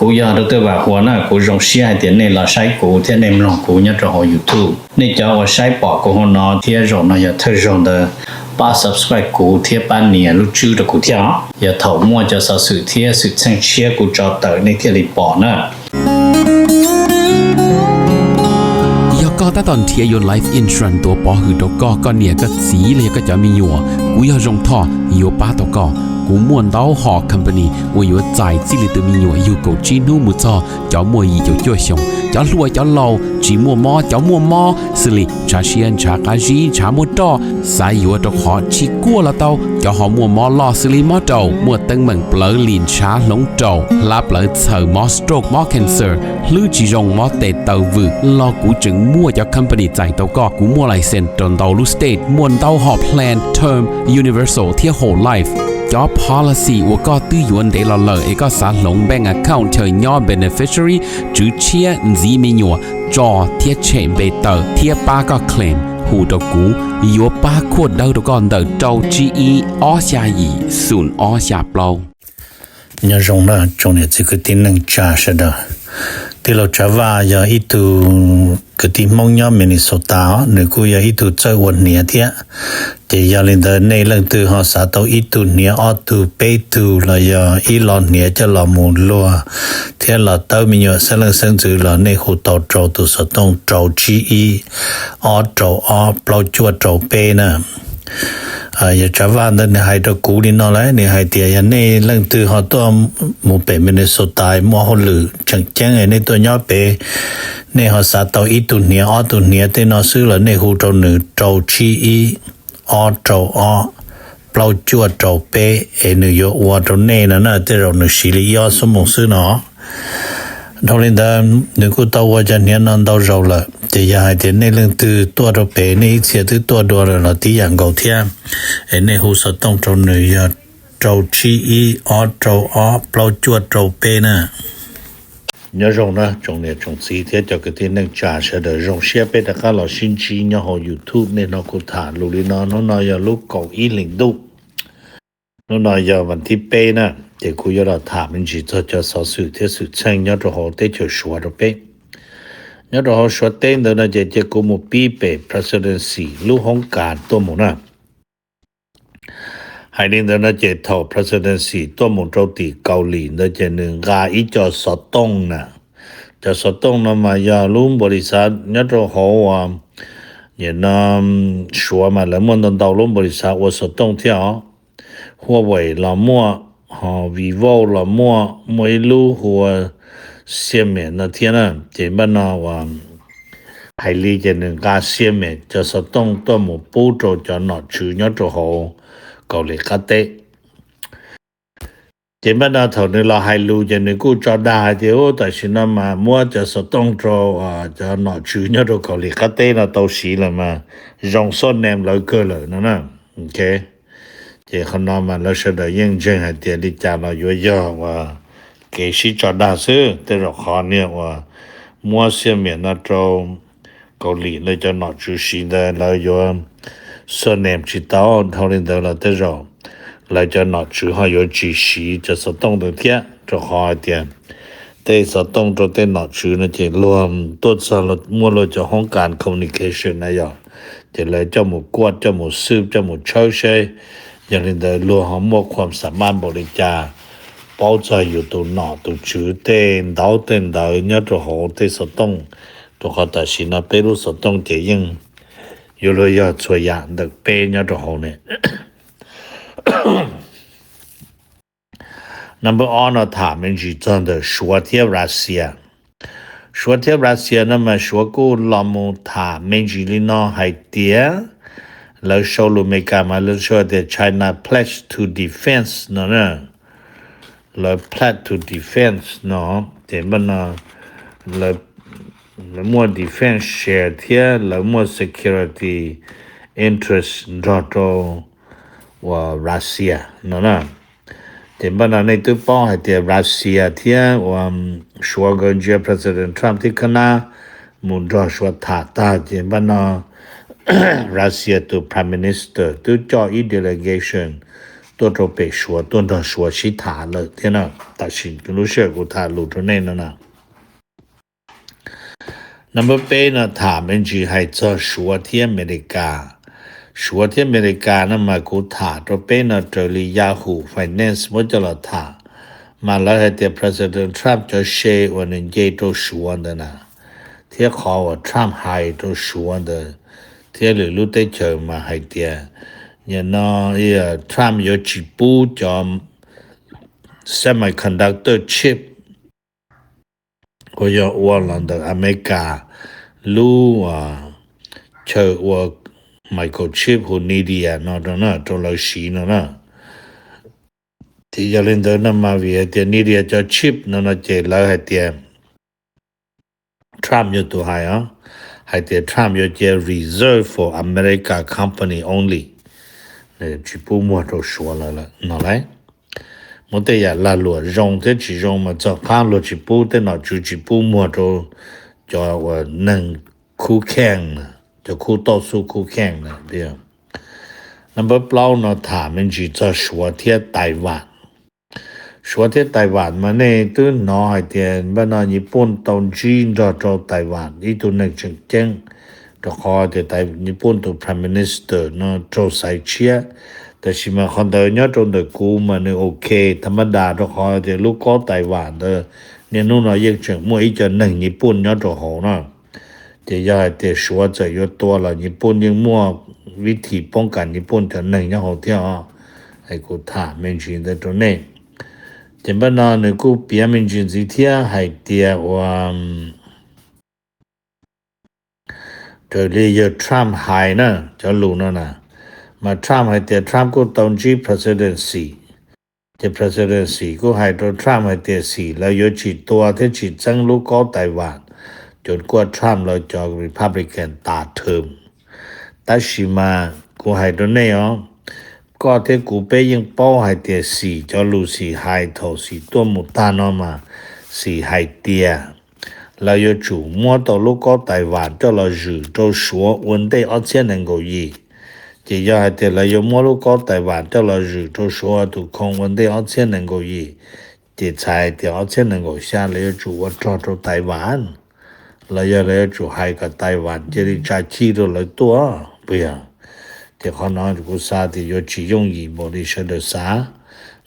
Kuv yog Doctor Vam Huas na, kuv zoo siab hais tias nej los saib kuv thiab nej mloog kuv nyob rau hauv YouTube. Nej cov uas saib pom kuv hauv no thiab zaum no yog thawj zaug ntawd, pab subscribe kuv thiab pab nias lub tswb rau kuv thiab os. Yog thaum muaj cov xov xwm thiab xwm txheej tshiab kuv tso tawm nej thiaj li pom na. Yog koj tab tom nrhiav yuav life insurance tuav pov hwm rau koj, koj niam koj txiv los yog koj cov me nyuam, kuv yog Zoo Thoj yuav pab tau koj. Kuv muaj ntau hom company uas yuav txais txij li tus me nyuam yug kaum tsib hnub mus txog cov muaj yim caum cuaj xyoos, cov hluas cov laus, tsis muaj mob cov muaj mob, xws li ntshav siab ntshav qab zib ntshav muaj roj, xav yuav rau qhov tsis kuaj los tau, cov ho muaj mob loj xws li mob raum, muaj teeb meem plawv lim ntshav hloov raum, hlab plawv txhaws, mob stroke mob cancer, hlwb tsis zoo mob tes taw vwm los kuv tseem muaj cov company txais tau koj. Kuv muaj license rau ntau lub state, muaj ntau hom plan term, universal thiab whole life. Cov policy uas koj twb yuav ntev los lawm es koj xav hloov bank account chaw nyob beneficiary, tswv tshiab, ntxiv me nyuam, tso thiab tshem npe tawm thiab pab koj claim, hu rau kuv, yuav pab khuaj dawb rau koj ntawm rau tsib ib ob xya yim xoom ob xya plaub. Nyob zoo na tsoom niam txiv kwv tij neej tsa sawv daws. Tij laug Tsav Vaj yog ib tug kwv tij Hmoob nyob Minnesota os, nws kuj yog ib tug txawj ua hniav thiab. Ces yog li ntawd nej leej twg ho xav tau ib tug hniav ob tug peb tug los yog ib lo hniav coj los mus luag thiab los tawb me nyuam xeeb leej xeeb ntxwv los nej hu tau rau tus xov tooj rau tsib ib ob rau ob plaub cuaj rau peb na. Yog Tsav Vaj ntawd nws hais rau kuv li no lawm, nws hais tias yog nej leej twg ho tuaj mus pem Minnesota muaj hauj lwm tseem ceeb nej tuaj nyob pem, nej ho xav tau ib tug hniav ob tug hniav tej no xwb los nej hu rau nws rau tsib ib ob rau ob plaub cuaj rau peb es nws yuav ua rau nej no na, tej zaum nws siv li ib ob xuab moos xwb no. Dhau li ntawd nws kuj tau ua cov hniav no ntau zaus lawm, ces yog hais tias nej leej twg tuaj rau pem nej ib txhia twb tuaj dua lawm los tib yam nkaus thiab, es nej hu xov tooj rau nws yog rau tsib ib ob rau ob plaub cuaj rau peb na. Nyob zoo na tsoom niam tsoom txiv thiab cov kwv tij neej tsa sawv daws, zoo siab peb rov qab los sib ntsib nyob hauv YouTube. Nej hnov kuv tham lus li no, hnub no yog lub kaum ib hlis ntuj, hnub no yog vas thib peb na, ces kuv yuav los tham me ntsis txog cov xov xwm thiab xwm txheej nyob rau hauv teb chaws Suav rau peb. Nyob rau hauv Suav teb ntawd no ces cia kuv mus pib pem presidency lub hoob kas tuaj mus na. Hais li ntawd no ces thaum presidency tuaj mus rau tim Kaus Lim ntawd ces nws nqa ib co xov tooj na. Cov xov tooj no mas yog lub npaum li xav nyob rau hauv uas, nim no Suav mas lawv muaj ntau ntau lub npaum li xav ua xov tooj thiab os. Huawei los muaj, ho Vivo los muaj, muaj ib lub hu ua Xiaomi no thiab na. Ces npaj no uas hais li ces nws nqa Xiaomi cov xov tooj tuaj mus pub rau cov nom tswv nyob rau hauv Kaus Lim qab teb. Ces npaj no thaum nws los hais lus ces nws kuj tso dag hais tias, u, tam sim no mas muab cov xov tooj rau cov nom tswv nyob rau Kaus Lim qab teb no tau siv lawm mas zoo xoj nees lawv kawg lawm no na. Ces qhov no mas lawv sawv daws yeej ntseeg hais tias li cas los yuav yog uas kev sib tso dag xwb. Tej zaum qhov niag uas muab Xiaomi no rau Kaus Lim lawv cov nom tswv siv ntawd lawv yuav xoj nees tsis tau. Dhau li ntawd los tej zaum lawv cov nom tswv ho yuav tsis siv cov xov tooj ntawd thiab, rau qhov hais tias tej xov tooj rau tej nom tswv no ces luag tuaj txog muaj luag cov hoob kas communication na yom, ces lawv coj mus kuaj, coj mus xwb, coj mus tshawb seb yog li ntawd luag ho muaj khuam xam maj npaum li cas paub txog yus tus nom tus tswv tej ntaub tej ntawv nyob rau hauv tej xov tooj, rau qhov tam sim no peb lub xov tooj ces yeej yuav luag yog txhua yam ntawm peb nyob rau hauv ne. Number ob no tham me ntsis txog ntawm Suav thiab Russia. Suav thiab Russia no mas Suav kuj los mus tham me ntsis li no hais tias lawv sau lus Amelikas mas lawv sau tias China pledge to defense no na. Lawv pledge to defense no ces npaj no lawv muaj defense share thiab lawv muaj security interest nrog rau uas Russia no na. Ces npaj no nej twb paub hais tias Russia thiab uas Suav nkawd ntsia President Trump thiab Kab Nab mus nrog Suav tham tag ces npaj no Russia tus Prime Minister twb coj ib delegation tuaj rau pem Suav tuaj nrog Suav sib tham lawm thiab na. Tam sim lub sij hawm kuv tham lus rau nej no na. Number peb no tham me ntsis hais txog Suav thiab Amelikas. Suav thiab Amelikas no mas kuv tham rau peb no raws li Yahoo Finance muab coj los tham, mas lawv hais tias President Trump cov se uas nws nce rau Suav ntawd na, thiab qhov uas Trump hais rau Suav ntawd, thiab lwm lub teb chaws mas hais tias nim no Trump yuav tsis pub cov semiconductor chip uas yog ua los ntawm Amelikas lub chaw ua microchip hu Nvidia no rau lawv siv no na. Ces yog li ntawd no mas vim hais tias Nvidia cov chip no no ces lawv hais tias Trump yog tus hais os, hais tias Trump yuav cia reserve for America company only, tsis pub muag rau Suav lawm no lauj. Muab tej yam lag luam zoo thiab tsis zoo mas txog qab luag tsis pub tej nom tswv tsis pub muag rau cov uas neeg khub kheej, cov khub toj xub khub kheej na. Number plaub no tham me ntsis txog Suav thiab Taiwan. Suav thiab Taiwan mas nej twb hnov hais tias npaj no Nyij Pooj tau ntsib nrog rau Taiwan ib tug neeg tseem ceeb, rau qhov tias Nyij Pooj tus Prime Minister no raug xaiv tshiab. Tab sis mas qhov ntawd nyob rau ntawm kuv mas nws ok, tha mab das, rau qhov tias lub kob Taiwan ntawd niaj hnub no yeej tseem muaj ib co neeg Nyij Pooj nyob rau hauv no. Ces yog hais tias Suav txawm yuav tua los Nyij Pooj yeej muaj vib thim poob kas Nyij Pooj cov neeg nyob hauv thiab os. Es kuv tham me ntsis ntawd rau nej. Ces npaj no nws kuj piav me ntsis ntxiv thiab hais tias ua raws li yawg Trump hais na, cov lus no na, mas Trump hais tias Trump kuj tau ntsib President Xi. Ces President Xi kuj hais rau Trump hais tias Xi lawv yuav tsis tua thiab tsis txeeb lub kob Taiwan, cov kuaj Trump lawv cov Republican tas thwm. Tab sis mas kuv hais rau nej os, koj thiab kuv peb yeej paub hais tias Xi cov lus Xi hais thaum Xi tuaj mus tag no mas Xi hais tias lawv yuav tsum muab tau lub kob Taiwan coj los zwm rau Suav ua ntej ob txhiab nees nkaum yim. Ces yog hais tias lawv yuav muab lub kob Taiwan coj los zwm rau Suav tus khoo ua ntej ob txhiab nees nkaum yim, ces txhais hais tias ob txhiab nees nkaum xya lawv yuav tsum ua rog rau Taiwan, los yog lawv yuav tsum hais kom Taiwan cia li tsa chij rau lawv tuaj puas yog? Ces qhov no kuv xav tias yuav tsis yooj yim npaum li sawv daws xav,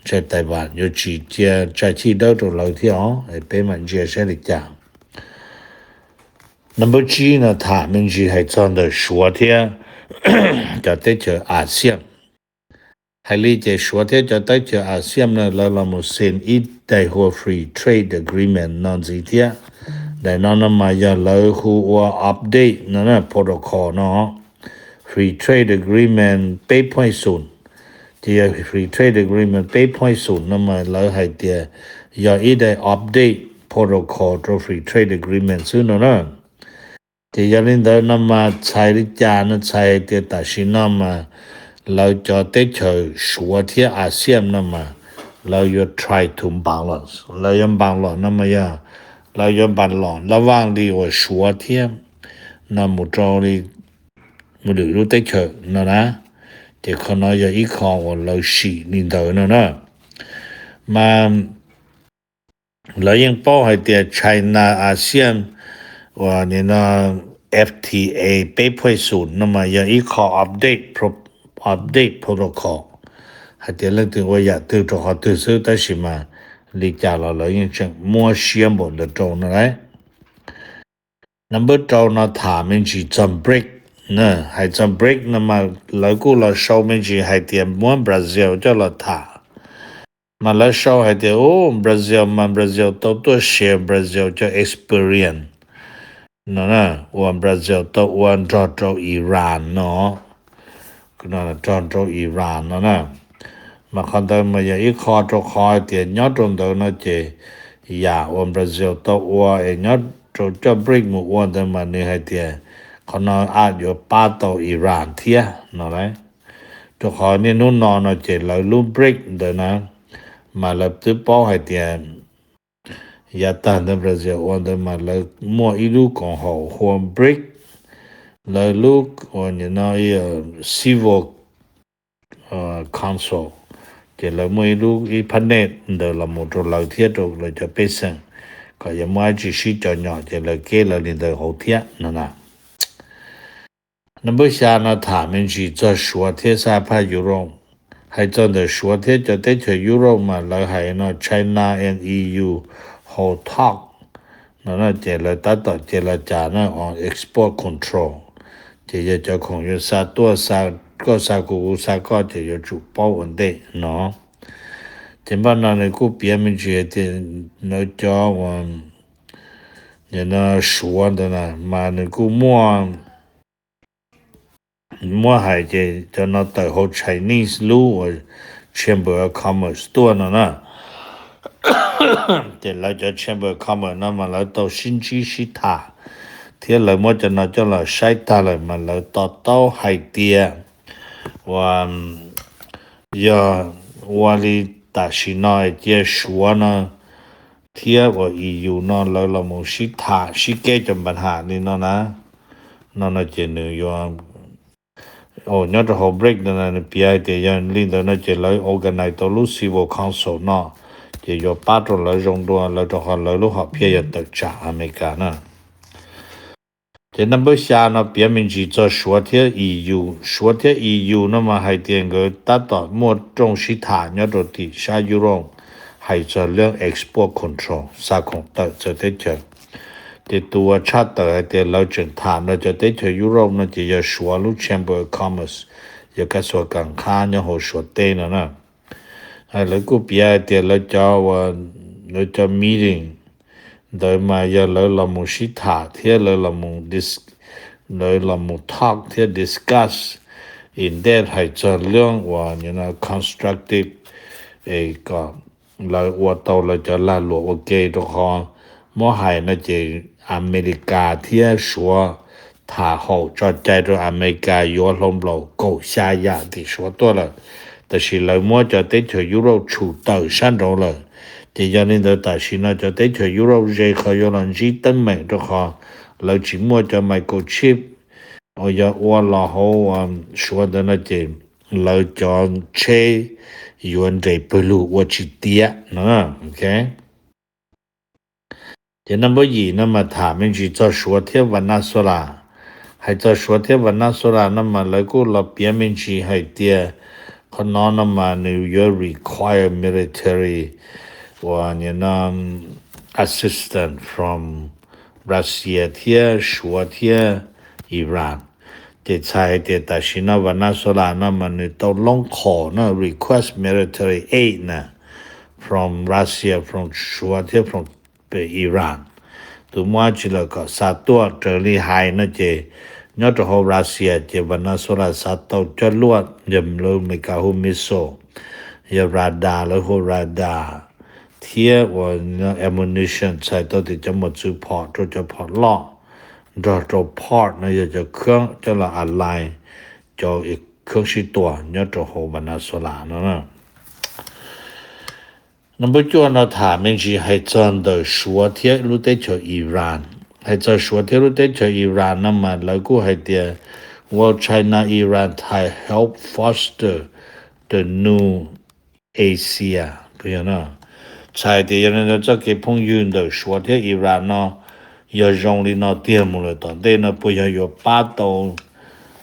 ntshe Taiwan yuav tsis cia tsa chij dawb rau lawv thiab os, peb mam ntsia saib li cas. Number tsib no tham me ntsis hais txog ntawm Suav thiab cov teb chaws ASEAN. Hais li ces Suav thiab cov teb chaws ASEAN no lawv los mus sign ib daim hu ua Free Trade Agreement no ntxiv thiab. Daim no no mas yog lawv hu ua update no protocol no. Free Trade Agreement peb point xum, ces yog Free Trade Agreement peb point xum no mas lawv hais tias yog ib daim update protocol rau Free Trade Agreement xwb no na. Ces yog li ntawd no mas txhais li cas no, txhais tias tam sim no mas lawv cov teb chaws Suav thiab ASEAN no mas lawv yuav try to balance, lawv yuav balance no mas yog lawv yuav balance laj vaj li uas Suav thiab no mus rau li mus lwm lub teb chaws no na. Ces qhov no yog ib qho uas lawv sim li ntawd no na. Mas lawv yeej paub hais tias China ASEAN uas nim no F T A peb point xum no mas yog ib qho update pro-, update protocol, hais tias leej twg ua yam twg rau qhov twg xwb, tab sis mas li cas los lawv yeej tseem muab siab npaum ntawd rau no lauj. Number rau no tham me ntsis txog BRICS. Hais txog BRICS no mas lawv kuj los sau me ntsis hais tias muab Brazil coj los tham. Mas lawv sau hais tias u Brazil mas Brazil tau tuaj share Brazil cov experience no na, uas Brazil tau ua nrog rau Iran no, nrog rau Iran no na. Mas qhov ntawd mas yog ib qho rau qhov hais tias nyob rau ntawd no ces yam uas Brazil tau ua es nyob rau coj BRICS mus ua ntawd mas nws hais tias qhov no a yuav pab tau Iran thiab no lauj. Rau qhov niaj hnub no no ces lawv lub BRICS ntawd na, mas lawv twb paub hais tias yav tag ntawd Brazil ua ntawd mas lawv muaj ib lub koom haum hu ua BRICS, lawv lub uas nim no civil council, Ces lawv muaj ib lub ib phab nej ntawd los mus rau lawv thiab rau lawv cov pej xeem, kom yuav muaj dab tsi sib cov nyom ces lawv keb lawv li ntawd hauv thiab no na. Number xya no tham me ntsis txog Suav thiab xab phaj Europe. Hais txog ntawm Suav thiab cov teb chaws Europe mas lawv hais no China and E U hold talk no na, ces lawv tab tom ces los cas na on export control, ces yog cov khoom yuav xa tuaj xa, koj xa kuv kuv xa koj ces yuav tsum paub ua ntej no. Ces npaj no nws kuj piav me ntsis hais tias lawv cov uas Suav ntawd na mas nws kuj muaj muab hais ces cov no tawm hauv Chinese lub uas Chamber of Commerce tuaj no na. Ces lawv cov Chamber of Commerce no mas lawv tau sib ntsib sib tham thiab lawv muab cov no coj los saib tag lawm mas lawv to taub hais tias uas yog ua li tam sim no cia Suav no thiab uas E U no lawv los mus sib tham sib keb cov npa ham li no na. No no ces nws yuav nyob rau hauv break no nws piav hais tias yog li ntawd no ces lawv organize tau lub civil council no ces yuav pab rau lawv zoo dua lawv rau qhov lawv lub hom phiaj yog tawm tsam Amelikas na. Ces number xya no piav me ntsis txog Suav thiab E U. Suav thiab E U no mas hais tias nkawd tab tom muaj rooj sib tham nyob rau tim sab Europe hais txog lub export control xa khoom tawm txawv teb chaws. Ces tus uas tshaj tawm hais tias lawv tseem tham nrog cov teb chaws Europe no ces yog Suav lub Chamber of Commerce, yog kaj xuas kam qhab nyob hauv Suav teb no na. Lawv kuj piav hais tias lawv cov, lawv cov meeting ntawd mas yog lawv los mus sib tham thiab lawv los mus, lawv los mus talk thiab discuss in depth hais txog lub uas constructive, es kom lawv ua tau lawv cov lag luam ua ke rau qhov muab hais no ces Amelikas thiab Suav tham haum tso cai rau Amelikas yuav hlau nplaum kaum xya yam tim Suav tuaj lawm, tab sis lawv muab cov teb chaws Europe tshum tawm sab nraud lawm. Ces yog li ntawd tam sim no cov teb chaws Europe ze qhov yuav los ntsib teeb meem rau qhov lawv tsis muaj cov microchip uas yog ua los hauv Suav ntawd no ces lawv cov tsheb yuav nres pawg lug ua tsis tiav no. Ces number yim no mas tham me ntsis txog Suav thiab Venezuela. Hais txog Suav thiab Venezuela no mas lawv kuj los piav me ntsis hais tias qhov no no mas nws yuav require military uas assistance from Russia thiab Suav thiab Iran. Ces txhais hais tias tam sim no Venezuela no mas nws tau loob qhom no request military aid na from Russia, from Suav thiab from Iran. Tus muaj dab tsi los kom xa tuaj. Raws li hais no ces nyob rau hauv Russia ces Venezuela xa tau coj luaj yog lawv Amelikas hu missile, yog radar lawv hu radar, thiab uas ammunition txhais tau tias cov mos txwv phom rau cov phom loj, nrog rau port no yog cov khab coj los align cov khab sib tua nyob rau hauv Venezuela no. Number cuaj no tham me ntsis hais txog ntawm Suav thiab lub teb chaws Iran. Hais txog Suav thiab lub teb chaws Iran no mas lawv kuj hais tias will China Iran ties help foster the new Asia? Txhais tias yog li ntawd txoj kev phooj ywg ntawm Suav thiab Iran no yog zoo li no tiag mus lawm tom ntej no puas yog yuav pab tau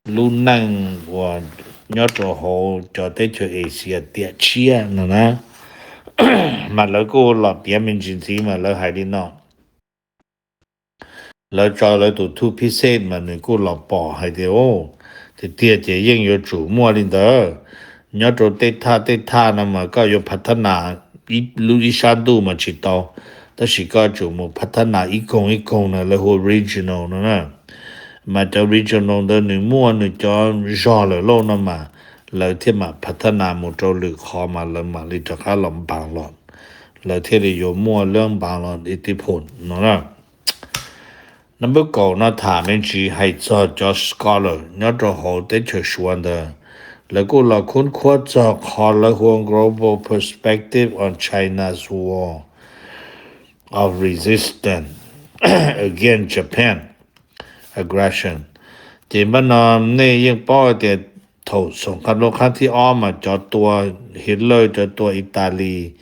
lub neej uas nyob rau hauv cov teb chaws Asia tiam tshiab no na? Mas lawv kuj los piav me ntsis ntxiv mas lawv hais li no. Lawv tso lawv tus thub phib xej mas nws kuj los pom hais tias, o, tiag tiag ces yeej yuav tsum muaj li ntawd. Nyob rau tej thaj tej thaj no mas koj yuav phav thab nas lub ib sab ntuj mas tsis tau, tab sis koj tsum mus phav thab nas ib koog ib koog na, lawv hu regional no na. Mas cov regional ntawd nws muaj nws cov zog lawm lauj no mas lawv thiaj mam phav thab nas mus rau lwm qhov mas lawv mam li rov qab los npaas los, lawv thiaj li yuav muaj lab npaas los ib tib phom no na. Number kaum no tham me ntsis hais txog cov scholar nyob rau hauv teb chaws Suav ntawd, lawv kuj los khub khuab txog qhov lawv hu ua Global Perspective on China's War of Resistance Against Japan Aggression. Ces npaj no nej yeej paub tias thaum xoom qab plaub qab thib ob mas cov tua Hitler, cov tua Italy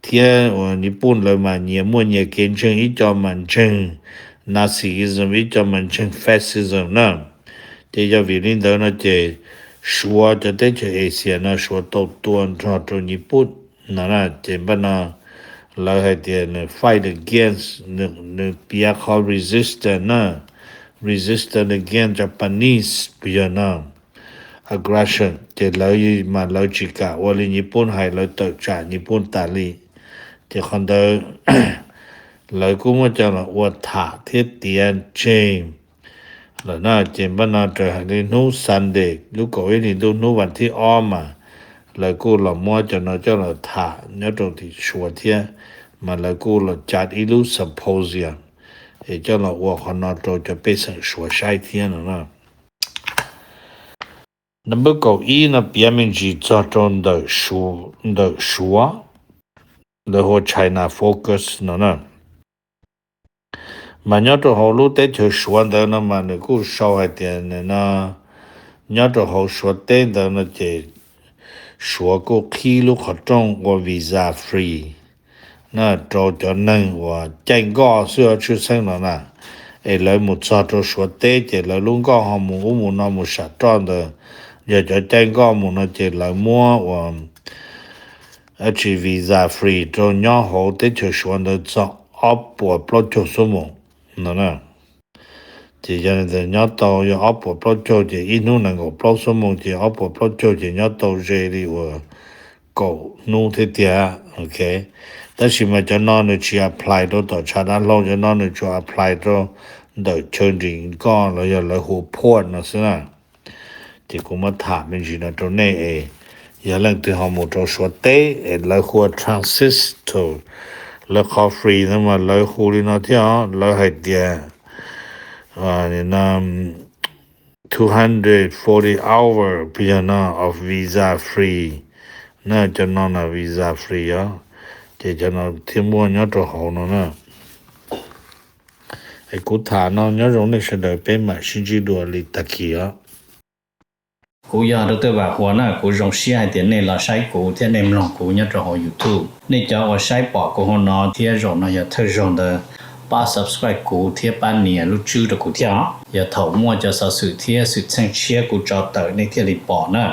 thiab uas Nyij Pooj lawv mas nyias muaj nyias kev ntseeg, ib co mas ntseeg Nazism, ib co mas ntseeg fascism na. Ces yog vim li ntawd no ces Suav cov teb chaws Asia no Suav tau tua nrog rau Nyij Pooj no na. Ces npaj no lawv hais tias nws fight against, nws piav qhov resistance na, resistance against Japanese, puas yog no, aggression. Ces lawv mas lawv tsis kam ua li Nyij Pooj hais, lawv tawm tsam Nyij Pooj tas li. Ces qhov ntawd lawv kuj muab coj los ua tham thiab tiav tseg lawm na. Ces npaj no raws hais li hnub Sunday lub kaum ib hlis ntuj, hnub vas thib ob mas lawv kuj los muab cov no coj los tham nyob rau tim Suav thiab, mas lawv kuj los cav ib lub symposium es coj los ua qhov no rau cov pej xeem Suav saib thiab no na. Number kaum ib no piav me ntsis txog rau ntawm Suav, lawv hu ua China Focus no na. Mas nyob rau hauv lub teb chaws Suav ntawd no mas nws kuj sau hais tias nws no, nyob rau hauv Suav teb ntawd no ces Suav kuj qhib lub qhov rooj ua visa free na rau cov neeg uas caij nkoj xwb tshwj xeeb no na. Es lawv mus txog rau Suav teb ces lawv lub nkoj ho mus ub mus no mus sam roj ntawd, yog cov caij nkoj mus no ces lawv muab ua dab tsi visa free rau nyob hauv teb chaws Suav ntawd txog ob puas plaub caug xuab moos no na. Ces yog li ntawd nyob tau yog ob puas plaub caug ces ib hnub nees nkaum plaub xuab moos ces ob puas plaub caug ces nyob tau ze li uas kaum hnub thiab tiag, ok. Tab sis mas cov no nws tsis apply rau tom tshav dav hlau, cov no nws tsuas apply rau ntawm chaw nrim nkoj los yog lawv hu port no xwb na. Ces kuv muab tham me ntsis no rau nej es yog leej twg ho mus rau Suav teb es lawv hu ua transit to, lawv qhov free no mas lawv hu li no thiab os, lawv hais tias two hundred forty hour puas yog no of visa free na, cov no na visa free os. Ces cov no thiaj muaj nyob rau hauv no na. Es kuv tham no nyob zoo nej sawv daws, peb mam sib ntsib dua li tag kis os. Kuv yog Dr. Vam Huas na, kuv zoo siab hais tias nej los saib kuv thiab nej mloog kuv nyob rau hauv YouTube. Nej cov uas saib pom kuv hauv no thiab zaum no yog thawj zaug ntawd, pab subscribe kuv thiab pab nias lub tswb rau kuv thiab os. Yog thaum muaj cov xov xwm thiab xwm txheej tshiab kuv tso tawm nej thiaj li pom na.